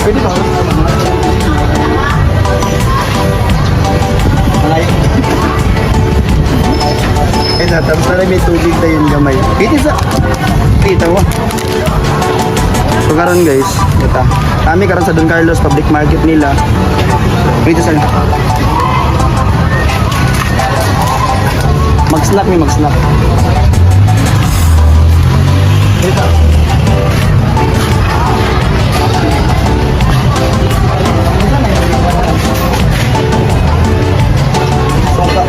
Pwede ba? Malayo. Eh, tapos na may tubig na yun gamay. Ito sa... Kita mo. So karon guys, ito. Kami karon sa Don Carlos Public Market nila. Dito sa... Mag-snack mi, mag-snack. Dito. Suka.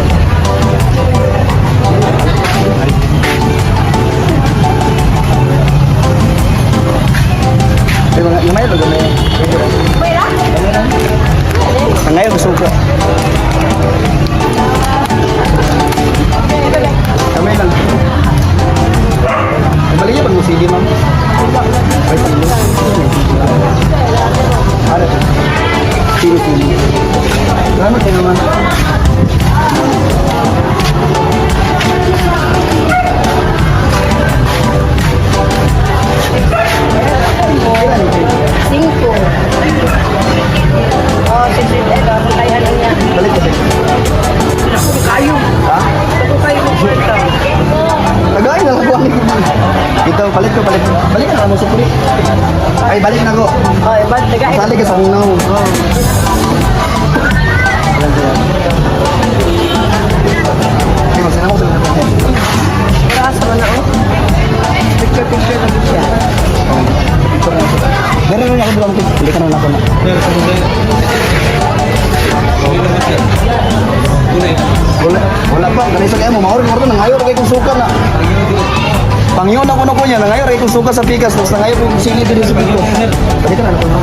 Ay, mga gamay lo gamay. Wala? Ang ngayon suka. Gamay lang. Ay, balik niya pag musili, ma'am. Ay, sili. Ano? Sili, sili. Salamat kayo, ma'am. Cinco. Oh, si Sid, eh, bago tayo ano niya. Balik kasi. Kayo. Ha? Ako kayo magkwenta. Tagay na lang ko. Ito, palit ko, palit ko. Balik na mo sukli. Ay, balik na ko. Oh, eh, ba't tagay? Sali ka sa kunaw. Alam ko yan. Ay, magsana ko sa Wala sa na, oh. Picture, picture na din siya. Meron na ako doon. Hindi ka na ako na. Wala, wala pa. Ganito kaya mo. Maori, maori. Nangayo kay kong suka na. Pangyon ako na ko niya. Nangayo kay kong suka sa pikas. Tapos nangayo kong sili dito sa piko. Balik ka na ako na.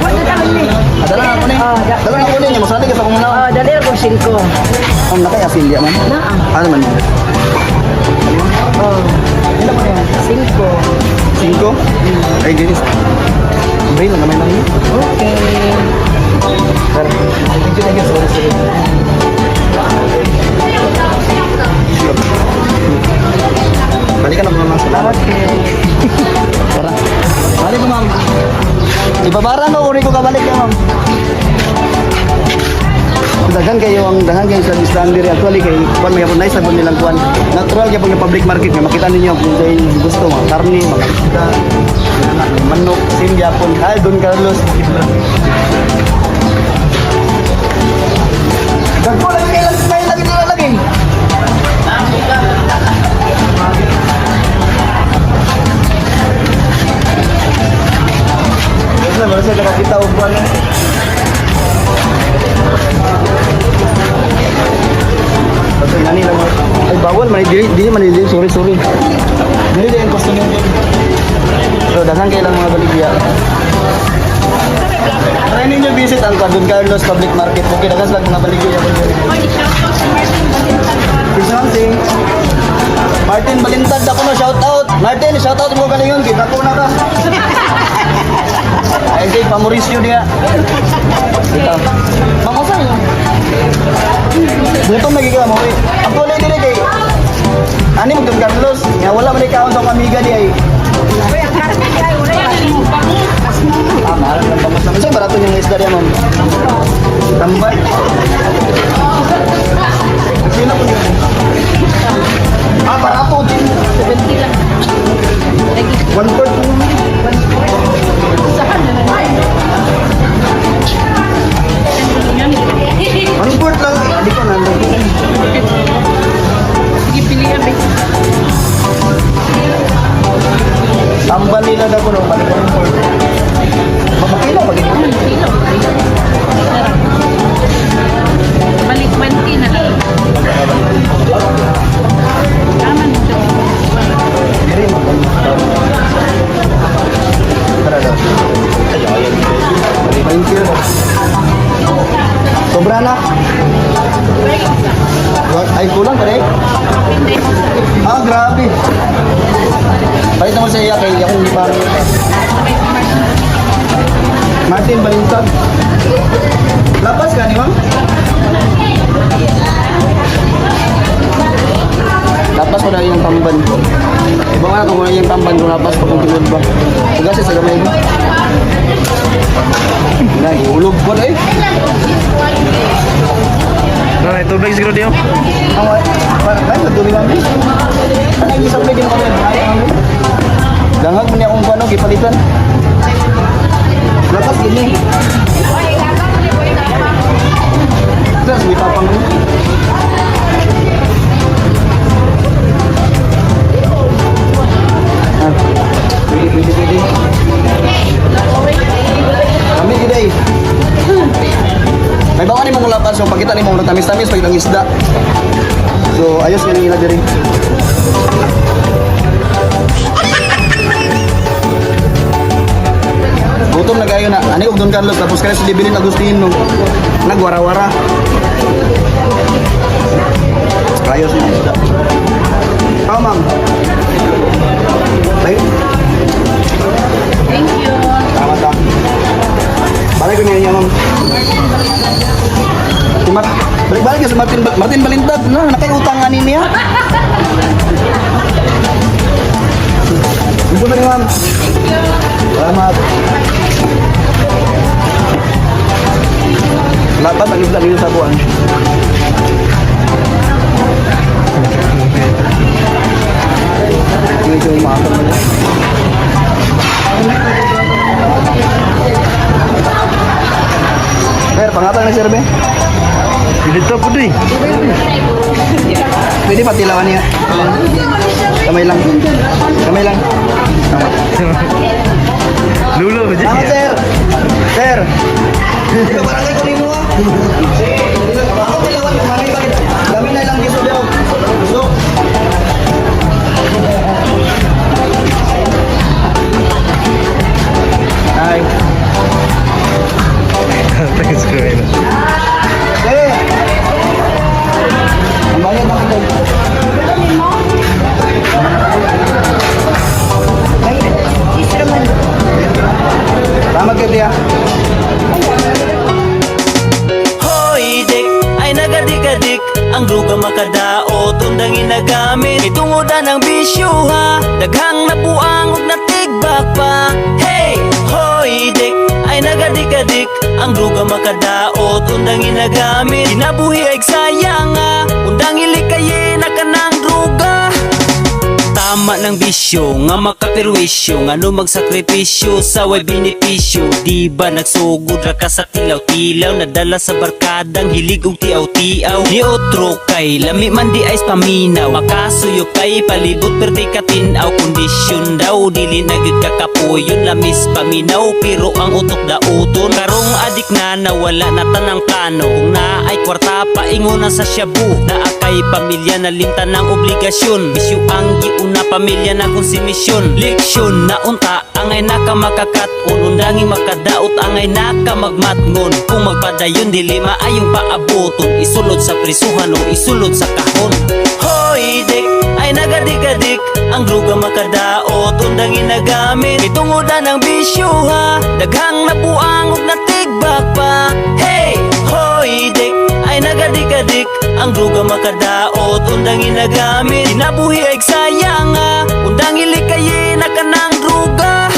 Wala na ni. Dala na ako ni. Dala na ako ni. Masali ka sa kong Oh, dali lang kong singko. Ang nakay asin diya man. Naa. Ano man? Oh, Ilan man yan? singko. Cinco? Ay, dinis. Brain lang naman lang yun. Okay. Tara. Thank you, thank you. Sorry, sorry. Balikan na mama. Salamat. Okay. Tara. Balik ko, ma'am. Ibabara ko, uri ko kabalik ka, ma'am. Daghan kayo ang daghan kayo sa island diri actually kay kuan may nice sabon nilang kuan. Natural gyud nga public market nga makita ninyo kung kay gusto mga karne, mga isda, mga manok, sim gyapon. Ay, Don Carlos. Dagko lagi kay lang smile lagi nila lagi. Basta basta nakakita og kuan. Basta nani lang. Ay bawal man dili dili man dili, sorry, sorry. Dili din ang customer niyo. So daghan kay lang mga baligya. Try ninyo visit ang Don Carlos Public Market. Okay, daghan sila mga baligya. Something. Martin Balintag ako no, shout out. Martin, shout out mo galingon, kita ko na ka. Ay, kay pa Mauricio diya. Ito. Ma'am, usa yun? Gutom lagi ka mo. Ang kulay dili kay ani mo Don Carlos, nga wala man ikaon sa akong amiga di ay. Uy, ang karne ay wala yan. Ah, mahal lang bangos naman. Saan barato yung isda diya, ma'am? Tambay. Sino po yun? Ah, barato din. 70 lang. 1/4. Saan na naman? 1/4 lang. Hindi ko nandun. Sige, pilihan, babe. Tambal nila daw ko no, balik 1/4. Makakilo pag ito. Kilo. Balik 20 na lang. Tama nito. Diri mo. Tara daw. Thank you. Sobra na. Ay, kulang pa rin. Ah, grabe. Balik naman sa iya kay akong di pa. Martin Balintag. Lapas ka ni ma'am? na yung tamban. Iba nga kung wala yung tamban kung labas pa kung tinud ba. Pagasi sa gamay ba? Na, hulog po na eh. Nah, tubig siguro diyo. Ang parang ba, nagdumi lang. Ano yung isang pwede mo kami? Dangag mo niya akong paano, gipalitan. Lapas gini. Tapos may tapang mo. Ah, pwede, pwede, pwede. Kami today. May bawa ni mong lapas, so pagkita ni mong tamis-tamis, pagkita ng isda. So, ayos nga nila diri. Gutom na kayo na. Ani og Don Carlos tapos kaya sa Dibilin Agustino. Nagwara-wara. Ayos na isda. Oh, ma'am. Ay. Thank you. Tama ta. Balik ko niya, ma'am. Si balik-balik si Martin, Martin Balintag na nakay-utang ani niya. Gusto ba ni ma'am? Salamat. Lapas ang isda dito sa buwan. Medyo umaakap na niya. Sir, pangatang na sir, be. Dito po di. Pwede pa tilawan niya. Kamay lang. Kamay lang. Tama. Lulo ba Tama, sir. Sir. Ito, barangay ko nimo ah. Ako tilawan, kumanay ba? Dami na lang giso daw. Gusto. Hi. Thanks, Kuya. Sir. Ang bayad na ito. Salamat kayo, Tia. Hoy, dik, ay nagadik-adik. Ang druga makadaot, undang ginagamit. Itungodan ang bisyo ha. Daghang nabuang ug natigbak pa. Hey, hoy, dik, ay nagadik-adik. Ang druga makadaot, undang ginagamit. Kinabuhi ay sayang ha. Undang ilikayin na kanang druga. Tama ng bisyo nga makapirwisyo, nga no magsakripisyo sa way benepisyo. Di ba nagsugod ra ka sa tilaw-tilaw, nadala sa barkadang hilig og tiaw-tiaw? Ni otro kay lami man di ay paminaw, makasuyo kay palibot perti katinaw. Kondisyon daw dili na gyud kakapuyon, lamis paminaw pero ang utok dauton. Karong adik na nawala na tanang plano, kung naay kwarta paingon na sa shabu. Naa kay pamilya na limtan ng obligasyon, bisyo ang giuna pamilya na konsumisyon. Leksyon na unta angay naka makakaton, undangin makadaot angay naka magmatngon. Kung magpadayon dili maayong paaboton, isulod sa prisuhan o isulod sa kahon. Hoy dik, ay nagadik-adik. Ang druga makadaot, undang ginagamit. Itungodan ang bisyo ha. Daghang nabuang ug natigbak pa. Hey, hoy dik, ay nagadik-adik. Ang druga makadaot, undang ginagamit. Kinabuhi ay sayang ha. Undang ilikayin na kanang druga.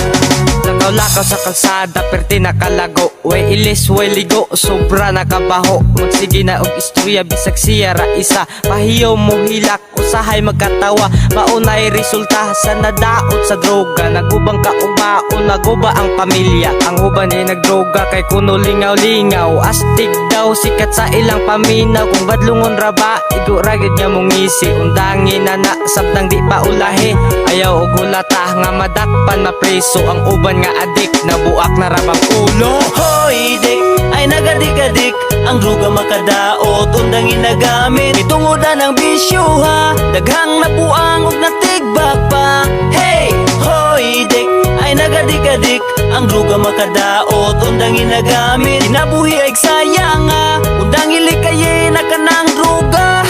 Lakaw-lakaw sa kalsada, perti nakalago. Way ilis, way ligo, sobra nakabaho. Magsige na og istorya, bisag siya ra isa. Pahiyo mo hilak, usahay magkatawa. Maunay resulta sa nadaot sa droga. Nagubang kaugmaon, naguba ang pamilya. Ang uban ay nagdroga, kay kuno lingaw-lingaw. Astig daw, sikat sa ilang paminaw. Kung badlungon ra ba, igo ra gyud nga mongisi. Undangin na na, sabtang di pa ulahi. Ayaw og hulata nga madakpan mapreso. Ang uban nga adik, nabuak na rabang ulo. Hoy dik, ay nagadik-adik. Ang druga makadaot, undang ginagamit. Itungodan ang bisyo ha. Daghang nabuang ug natigbak pa. Hey, hoy dik, ay nagadik-adik. Ang druga makadaot, undang ginagamit. Kinabuhi ay sayang ha. Undang ilikayin na kanang druga.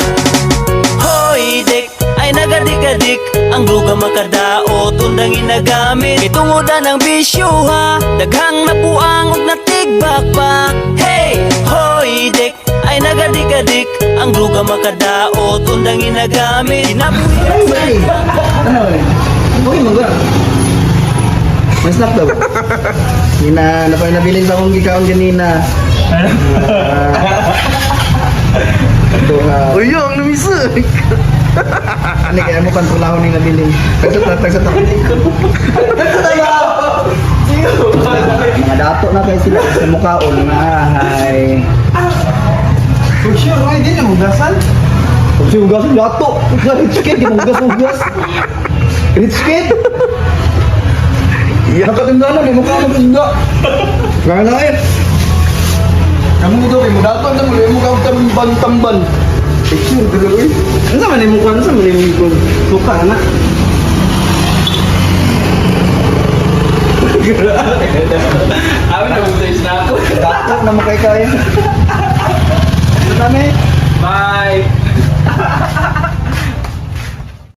Hoy dik, ay nagadik-adik. Ang druga makadaot, undang ginagamit. Itungodan ang bisyo ha. Daghang nabuang ug natigbak pa. Hey, hoy dik, Ay nagadikadik ang druga makadaot undang ginagamit. Kinabuhi Ay, bay. Ano ba? Okay, mangga. May snack daw. Nina, nabilin sa akong gikaon ganina. Ah, ito nga. Uy, ang namisa. Ano kaya mo kontrolahon ni nabilin. Tagsa ta, tagsa ta. Tagsa ta ba? Mga dato na kayo sila sa mukhaon. Mga hay. For sure, ay, di na hugasan. Kung si hugasan, dato. Rich kid, di mo hugas-hugas. Rich kid. Nakatinda na, di mo ka magtinda. Kaya na eh. Kamu daw, mo dato na mo, mo ka tambal-tambal. Picture, dulo eh. Ano sa man mo ano sa man mo suka na. Amin na na ako. Dato na mo kay kaya. Ano kami? Bye!